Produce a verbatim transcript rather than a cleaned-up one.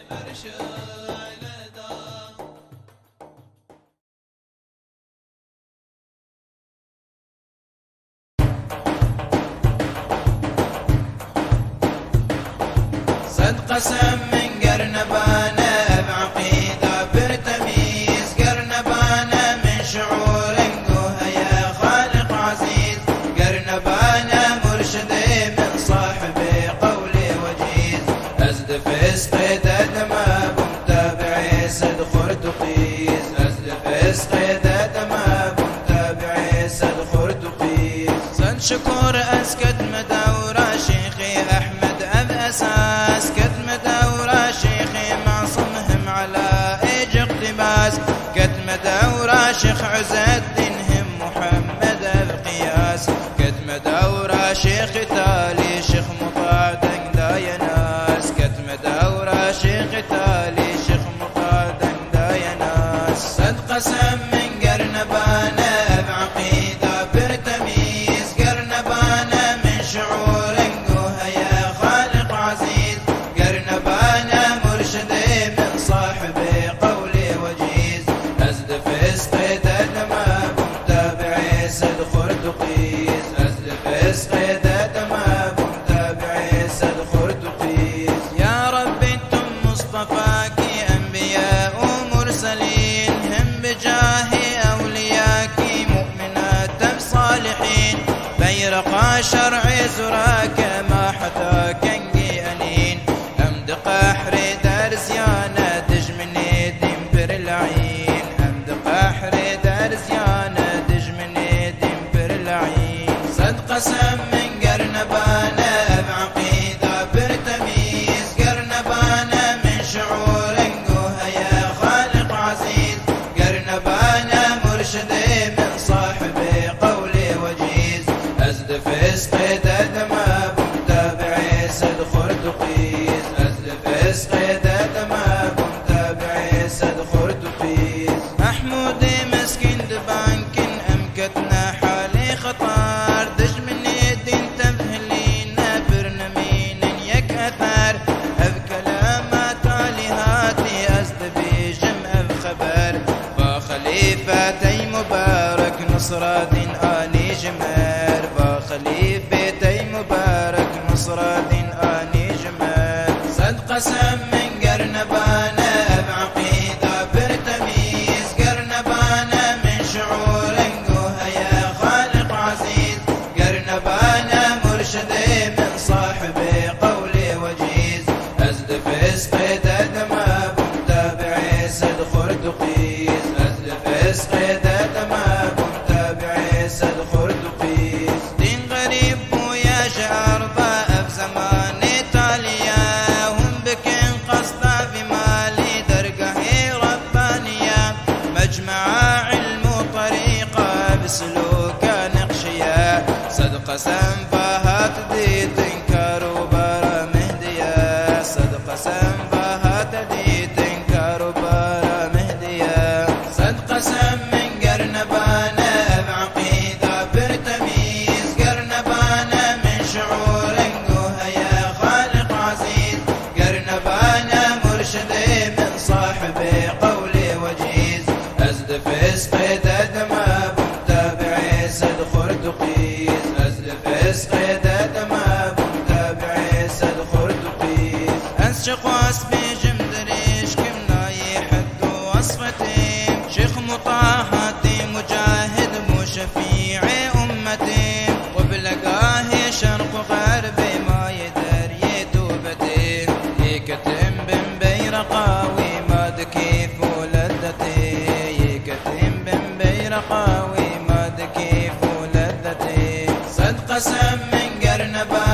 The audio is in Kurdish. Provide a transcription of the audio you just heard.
Sed qesem min ger nebane ev eqîda pir temîz, ger nebane min şiûrên ku heye Xaliq Ezîz, ger nebane murşidê min sahibê qewlê wecîz. Ez di fisqê de demebûm tabiê sed xurt û qîz. Ez di fisqê de demebûm tabiê sed xurt û qîz. Sed şikor ez ketme dewra Şêxê Ehmed ev esas, ketme dewra Şêxê Masim him Ela êc iqtîbas, ketme dewra Şêx Uzeddîn him Muhammed ev qiyas, ketme dewra Şêxê Talî Şêx Muta deng daye nas, ketme dewra Şêxê Talî Şêx Muta deng daye nas. Sed qesem min ger nebane ev eqîda pir temîz, ger nebane min şiûrên ku heye Xaliq Ezîz, ger nebane murşidê min sahibê qewlê wecîz. Ez di fisqê de demebûm tabiê sed xurt û qîz. Ez di fisqê de demebûm tabiê sed xurt û qîz. Ya Rebbî tu Mustefakî enbiya û murselîn, him bi cahê ewliyakî mu'minat ev salihîn. Beyreqa şer'ê zurake ma heta kengî enîn. Em di qehrê derziyane dijminê dîn pir le'în. Em di qehrê derziyane dijminê dîn pir le'în. Sed qesem min ger nebane ev eqîda pir temîz, ger nebane min şiûrên ku heye Xaliq Ezîz, ger nebane murşidê min sahibê qewlê wecîz. Ez di fisqê de demebûm tabiê sed xurt û qîz. Ez di fisqê de demebûm tabiê sed xurt û qîz. Mehmûdê meskîn dibankin em ketine halê xetar. Dijminê dîn tevhilîne pir nemînin yek ether. Ev kelama talî hatî ez dibêjim ev xeber. Va xelîfetey mubarek Nisradîn anî ji mer. Va xelîfetey mubarek Nisradîn anî ji mer. Sed qesem min ger nebane ev eqîda pir temîz, ger nebane min şiûrên ku heye Xaliq Ezîz, ger nebane murşidê min sahibê qewlê wecîz. Ez di fisqê de demebûm tabiê sed xurt û qîz. Ez di fisqê de demebûm tabiê sed xurt û qîz. Dîn xerîb bûye ji erda ev zemanê talî ye. Hûn bikin qesta vî malî dergehê Rebbaniye. Mecmea ilm û terîqa bi silûka neqşiye. Sed qesem va hat dîtin kar û bara Mehdiye. Sed qesem va hat dîtin kar û bara Mehdiye. Sed qesem min ger nebane ev eqîda pir temîz, ger nebane min şiûrên ku heye Xaliq Ezîz, ger nebane murşidê min sahibê qewlê wecîz. Ez di fisqê de demebûm tabiê sed xurt û qîz. Ez di fisqê de demebûm tabiê sed xurt û qîz. Ez çiqas bêjim dirêj kim nayê hed û esfetê. Şêx Muta hatî mucahid bû şefîê ummetê. Qiblegahê şerq û xerbê mayê deryê tobetê. Yê ketim bin beyreqa wî ma di kêf û lezetê. Yê ketim bin beyreqa wî ma di kêf û lezetê. Sed qesem min ger neba